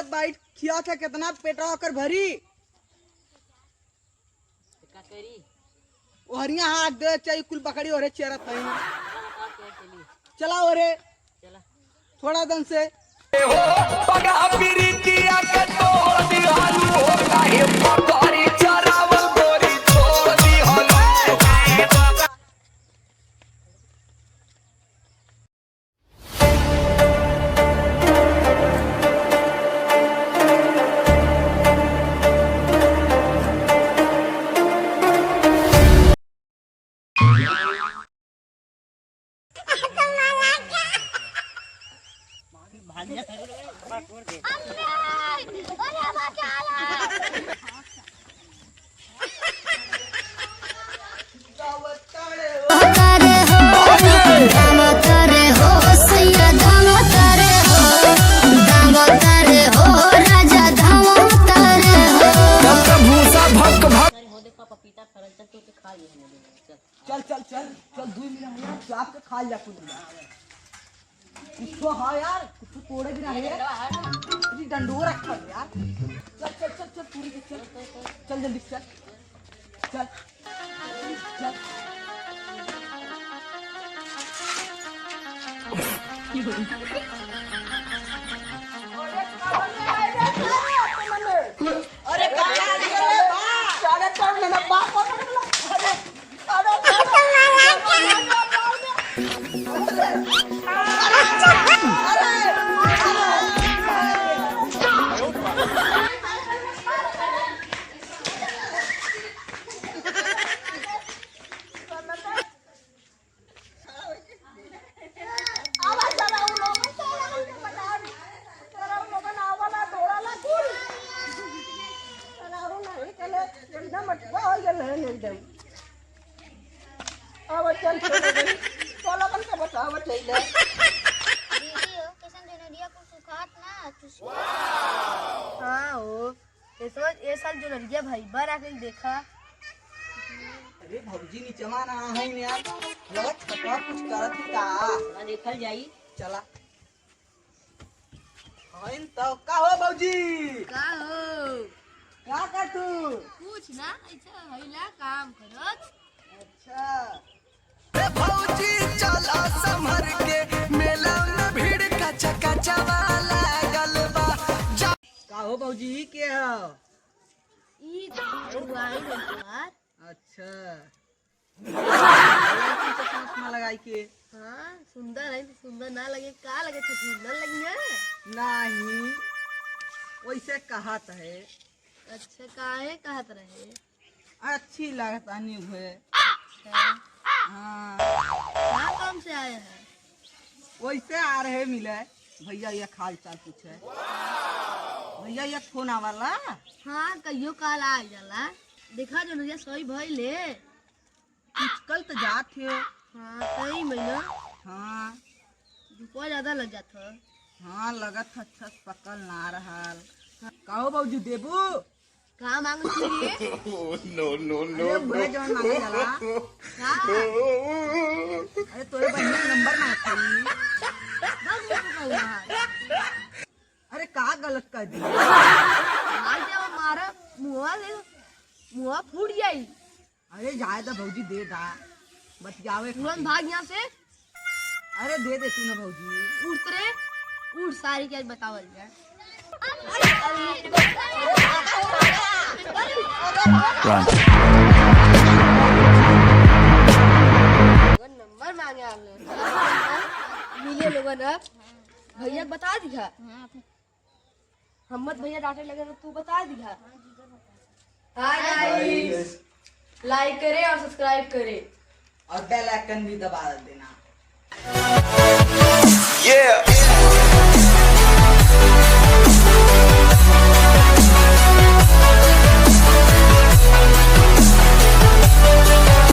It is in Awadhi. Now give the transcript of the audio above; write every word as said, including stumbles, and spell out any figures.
बाइट खिया था, कितना पेटवा ओकर भरी। का करी? ओहरिया हाथ दे, चाहे कुल बकरी ओहरे चरत नहीं। चलो, का करी, चली। चला ओहरे। चला। थोड़ा दन से। पगहा प्रीतिया के तोड़ दिहलू हो, काहे बकरी चरावल गोरी छोड़ दिहलू। भूसा भक भक। चल, चल, चल, चल, दुई मिनट में चाप के खा लिया कुल। कुछो हाँ यार, कुछो तोड़े भी ना है। अरे डंडो रखा है यार। चल, चल, चल, चल, पूरी के चल। चल जल्दी चल। चल। चल। अरे कहाँ आ गया रे बाप? अरे चल मेरा बाप, अरे, अरे, अरे, एकदम अटका हो गया है एकदम। अब चल, चल, चल, अपन के बताओ, चल। दीदी हो, कैसन जनरिया कुछ सुखात ना, चुस- हाँ हो, ए साल, ए साल जनरिया भाई बार आके देखा। अरे भौजी नीचवा ना है यार, लगत खतवा कुछ करत ही का? चला देखल जाई। चला। होइन त का हो भौजी? का हो? का कर तू? कुछ ना, ऐसा हइला काम करत। अच्छा। ए भौजी चला संभर के, मेला में भीड़ कचा कचवा लागल बा। जा- का हो भौजी, ई के ह? ई तो बुआई रंगदार। अच्छा। चश्मा लगाई के। हाँ, सुंदर है तो सुंदर ना लगे, का लगे तो सुंदर लगी है? नहीं, वैसे कहत है। अच्छा, काहे कहत रहे? अच्छी लागत आनी हुए। अच्छा। हाँ। का काम से आए हैं? वैसे आ रहे मिले, भैया ये हाल चाल पूछे। भैया ये फोन आवाला? हाँ, कहियो काल आ जाला। देखा जो नैया सही भइले। कुछ कल तो जात है। हाँ, सही में ना। हाँ। धुपवा ज्यादा लग जात है। हाँ, लगत है अच्छा से पकल ना रहल। हाँ। कहो भौजी देबू? का मांगत ही रे? No, no, no, अरे, उहे no। जवन मांगे जाला। का? अरे, तोरे बहिनी के नंबर मांगत हई। भाग जा तू कहूँ बाहर। अरे, का गलत कर दी? भाग जा, वो मारा, मुँहवा ले, मुँहवा फूट जाई। अरे जाए दा भौजी, दे दा, बतियावे तुरंत खातिर। भाग यहाँ से। अरे दे दे तू ना भौजी। उठ रे, उठ, सारी के आज बतावल जाए। Run। नंबर मांगे आपने। मिले लोगन अब। भैया के बता दिया। हम मत भैया डांटे लगे तो तू बता दिया। Hi guys, like करें और subscribe करें। और bell icon भी दबा देना। Yeah।